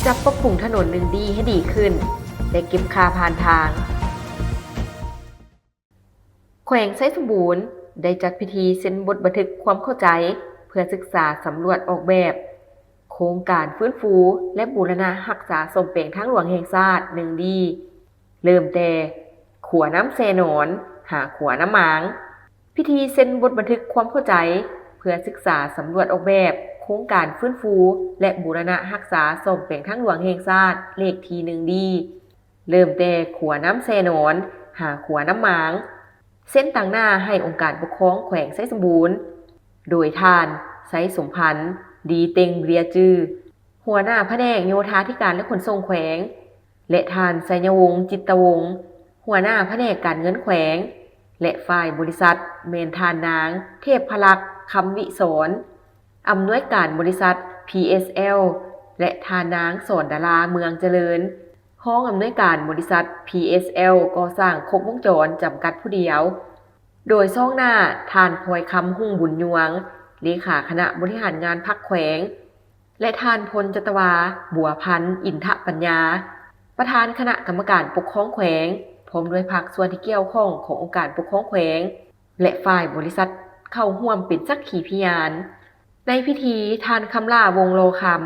ຈະປັບປຸງຖະໜົນໜຶ່ງດີໃຫ້ດີຂຶ້ນ ແລະ ເກັບຄ່າຜ່ານທາງ. ແຂວງໄຊສົມບູນໄດ້ຈັດພິທີເຊັນບົດບັນທຶກຄວາມເຂົ້າໃຈ ເພື່ອສຶກສາສຳຫຼວດອອກແບບໂຄງການຟື້ນຟູ ແລະ ບູລະນະຮັກສາສ້ອມແປງທາງຫຼວງແຫ່ງຊາດໜຶ່ງດີ ເລີ່ມແຕ່ຂົວນ້ຳແຊໜອນ ຫາຂົວນ້ຳໝາງ. ພິທີເຊັນບົດບັນທຶກຄວາມເຂົ້າໃຈ ເພື່ອສຶກສາສຳຫຼວດອອກແບບໂຄງການຟື້ນຟູ ແລະ ບູລະນະຮັກສາສ້ອມແປງທາງຫຼວງແຫ່ງຊາດເລກທີໜຶ່ງດີ ເລີ່ມແຕ່ຂົວນ້ຳແຊໜອນ ຫາຂົວນ້ຳໝາງ ເຊັນຕາງໜ້າໃຫ້ອົງການປົກຄອງແຂວງໄຊສົມບູນ ໂດຍທ່ານ ໄຊສົມພັນ ດີເຕັງເບຍຈື່ ຫົວໜ້າພະແນກໂຍທາທິການ ແລະ ຂົນສົ່ງແຂວງ ແລະ ທ່ານ ໄຊຍະວົງ ຈິດຕະວົງ ຫົວໜ້າພະແນກການເງິນແຂວງ ແລະ ຝ່າຍບໍລິສັດ ແມ່ນທ່ານນາງ ເທບພະລັກ ຄຳວິສອນ ອຳນວຍການບໍລິສັດ ພີເອສແອລ ແລະ ທ່ານນາງ ສອນດາລາ ເມືອງຈະເລີນ ຮອງອຳນວຍການບໍລິສັດ ພີເອສແອລ ກໍ່ສ້າງຄົບວົງຈອນ ຈຳກັດຜູ້ດຽວ. ໂດຍຊອງໜ້າ ທ່ານ ພອຍຄຳ ຮຸ່ງບຸນຍວງ ເລຂາຄະນະບໍລິຫານງານພັກແຂວງ ແລະ ທ່ານ ພົນຈັດຕະວາ ບົວພັນ ອິນທະປັນຍາ ປະທານຄະນະກຳມະການປົກຄອງແຂວງ ພ້ອມດ້ວຍພາກສ່ວນທີ່ກ່ຽວຂ້ອງຂອງອົງການປົກຄອງແຂວງ ແລະ ຝ່າຍບໍລິສັດເຂົ້າຮ່ວມເປັນສັກຂີພະຍານ. ໃນພິທີ ທ່ານ ຄຳຫຼ້າ ວົງລໍຄຳ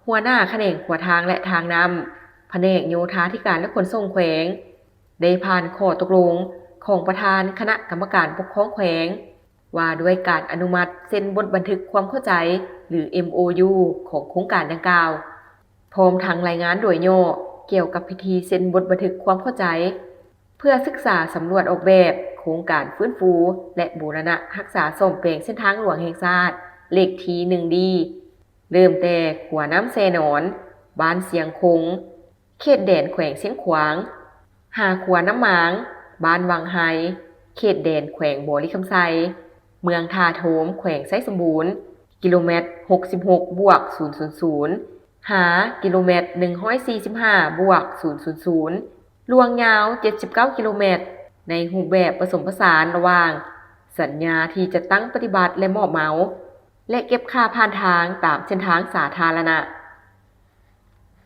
ຫົວໜ້າຂະແໜງຂົວທາງ ແລະ ທາງນ້ຳ ພະແນກໂຍທາທິການ ແລະ ຂົນສົ່ງແຂວງ ໄດ້ຜ່ານຂໍ້ຕົກລົງຂອງປະທານຄະນະກຳມະການປົກຄອງແຂວງ ວ່າດ້ວຍການອະນຸມັດເຊັນບົດບັນທຶກຄວາມເຂົ້າໃຈ ຫຼື ເອັມໂອຢູ ຂອງໂຄງການດັ່ງກ່າວ, ພ້ອມທັງລາຍງານໂດຍຫຍໍ້ກ່ຽວກັບພິທີເຊັນບົດບັນທຶກຄວາມເຂົ້າໃຈ ເພື່ອສຶກສາສຳຫຼວດອອກແບບໂຄງການຟື້ນຟູ ແລະ ບູລະນະຮັກສາສ້ອມແປງເສັ້ນທາງຫຼວງແຫ່ງຊາດເລກທີໜຶ່ງດີ ເລີ່ມແຕ່ຂົວນ້ຳແຊໜອນ ບ້ານຊຽງຄົງ ເຂດແດນແຂວງຊຽງຂວາງ, ຫາຂົວນ້ຳໝາງ ບ້ານວັງໄຮ ເຂດແດນແຂວງບໍລິຄຳໄຊ, ເມືອງທ່າໂທມ ແຂວງໄຊສົມບູນ ກິໂລແມັດຫົກສິບຫົກບວກສູນສູນສູນ ຫາກິໂລແມັດໜຶ່ງຮ້ອຍສີ່ສິບຫ້າບວກສູນສູນສູນ ລວງຍາວເຈັດສິບເກົ້າກິໂລແມັດ ໃນຮູບແບບປະສົມປະສານລະຫວ່າງສັນຍາທີ່ຈັດຕັ້ງປະຕິບັດ ແລະ ມອບເໝົາ ແລະ ເກັບຄ່າຜ່ານທາງຕາມເສັ້ນທາງສາທາລະນະ.